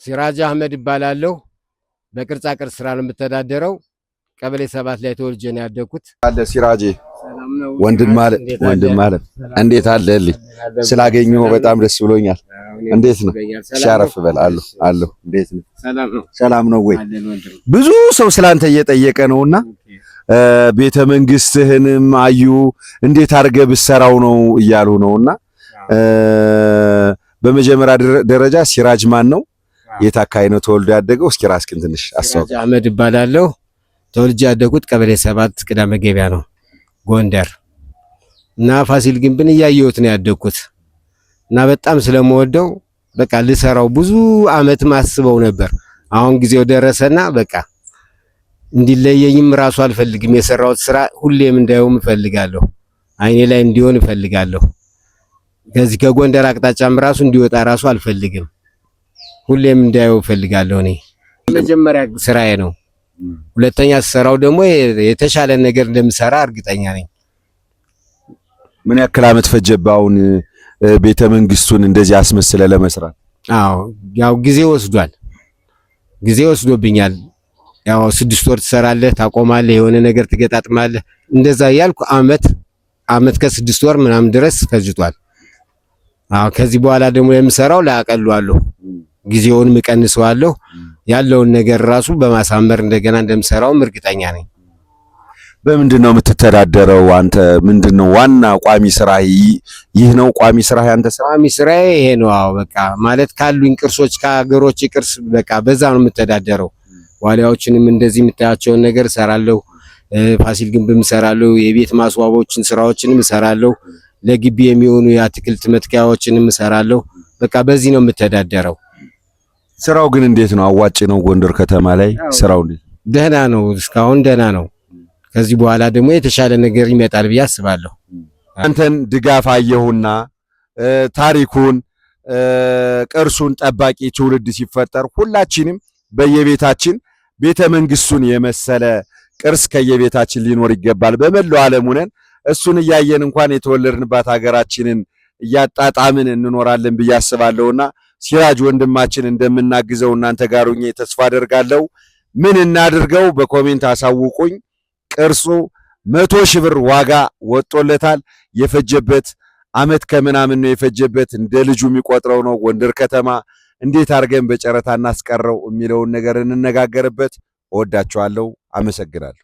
ሲራጅ አህመድ እባላለሁ። በቅርጻ ቅርጽ ስራ ነው የምተዳደረው። ቀበሌ 7 ላይ ተወልጄ ነው ያደግኩት። አለ ሲራጄ፣ ወንድም አለ፣ ወንድም አለ፣ እንዴት አለልኝ? ስላገኘሁ በጣም ደስ ብሎኛል። እንዴት ነው? ሻረፍ በል። አለሁ አለሁ። እንዴት ነው? ሰላም ነው ወይ? ብዙ ሰው ስላንተ እየጠየቀ ነውና ቤተ መንግስትህንም አዩ፣ እንዴት አድርገህ ብትሰራው ነው እያሉ ነውና በመጀመሪያ ደረጃ ሲራጅ ማን ነው? የት አካባቢ ነው ተወልዶ ያደገው? እስኪ ራስህን ትንሽ አስተዋውቅ። ሲራጅ አህመድ እባላለሁ። ተወልጄ ያደግኩት ቀበሌ 7 ቅዳሜ ገበያ ነው፣ ጎንደር። እና ፋሲል ግንብን እያየሁት ነው ያደግኩት እና በጣም ስለምወደው በቃ ልሰራው ብዙ አመት ማስበው ነበር። አሁን ጊዜው ደረሰና በቃ እንዲለየኝም ራሱ አልፈልግም። የሰራሁት ስራ ሁሌም እንዳየውም እፈልጋለሁ። አይኔ ላይ እንዲሆን እፈልጋለሁ። ከዚህ ከጎንደር አቅጣጫም ራሱ እንዲወጣ ራሱ አልፈልግም። ሁሌም እንዳየው እፈልጋለሁ። እኔ መጀመሪያ ስራዬ ነው። ሁለተኛ ስሰራው ደግሞ የተሻለ ነገር እንደምሰራ እርግጠኛ ነኝ። ምን ያክል አመት ፈጀብህ አሁን ቤተ መንግስቱን እንደዚህ አስመስለ ለመስራት? አዎ፣ ያው ጊዜ ወስዷል። ጊዜ ወስዶብኛል። ያው 6 ወር ትሰራለህ፣ ታቆማለህ፣ የሆነ ነገር ትገጣጥማለህ። እንደዛ እያልኩ አመት ከ6 ወር ምናምን ድረስ ፈጅቷል። አዎ፣ ከዚህ በኋላ ደግሞ የምሰራው ላቀሏለሁ፣ ጊዜውንም እቀንሰዋለሁ። ያለውን ነገር ራሱ በማሳመር እንደገና እንደምሰራውም እርግጠኛ ነኝ። በምንድን ነው የምትተዳደረው አንተ? ምንድን ነው ዋና ቋሚ ስራህ? ይህ ነው ቋሚ ስራህ ያንተ ስራ? ቋሚ ስራዬ ይሄ ነው። አዎ፣ በቃ ማለት ካሉኝ ቅርሶች፣ ከሀገሮች ቅርስ በቃ በዛ ነው የምተዳደረው። ዋሊያዎችንም እንደዚህ የምታያቸውን ነገር እሰራለሁ። ፋሲል ግንብም እሰራለሁ። የቤት ማስዋቦችን ስራዎችንም እሰራለሁ። ለግቢ የሚሆኑ የአትክልት መትከያዎችንም እሰራለሁ። በቃ በዚህ ነው የምተዳደረው። ስራው ግን እንዴት ነው? አዋጭ ነው? ጎንደር ከተማ ላይ ስራው እንዴት? ደህና ነው። እስካሁን ደህና ነው። ከዚህ በኋላ ደግሞ የተሻለ ነገር ይመጣል ብዬ አስባለሁ። አንተን ድጋፍ አየሁና ታሪኩን ቅርሱን ጠባቂ ትውልድ ሲፈጠር ሁላችንም በየቤታችን ቤተ መንግስቱን የመሰለ ቅርስ ከየቤታችን ሊኖር ይገባል። በመላው ዓለም ሆነን እሱን እያየን እንኳን የተወለድንባት ሀገራችንን እያጣጣምን እንኖራለን ብዬ አስባለሁና ሲራጅ ወንድማችን እንደምናግዘው እናንተ ጋር ሆኜ ተስፋ አደርጋለሁ። ምን እናድርገው? በ comment አሳውቁኝ። ቅርሱ 100,000 ብር ዋጋ ወጦለታል። የፈጀበት አመት ከምናምን ነው የፈጀበት። እንደ ልጁ የሚቆጥረው ነው። ጎንደር ከተማ እንዴት አድርገን በጨረታ እናስቀረው የሚለውን ነገር እንነጋገርበት። እወዳችኋለሁ። አመሰግናለሁ።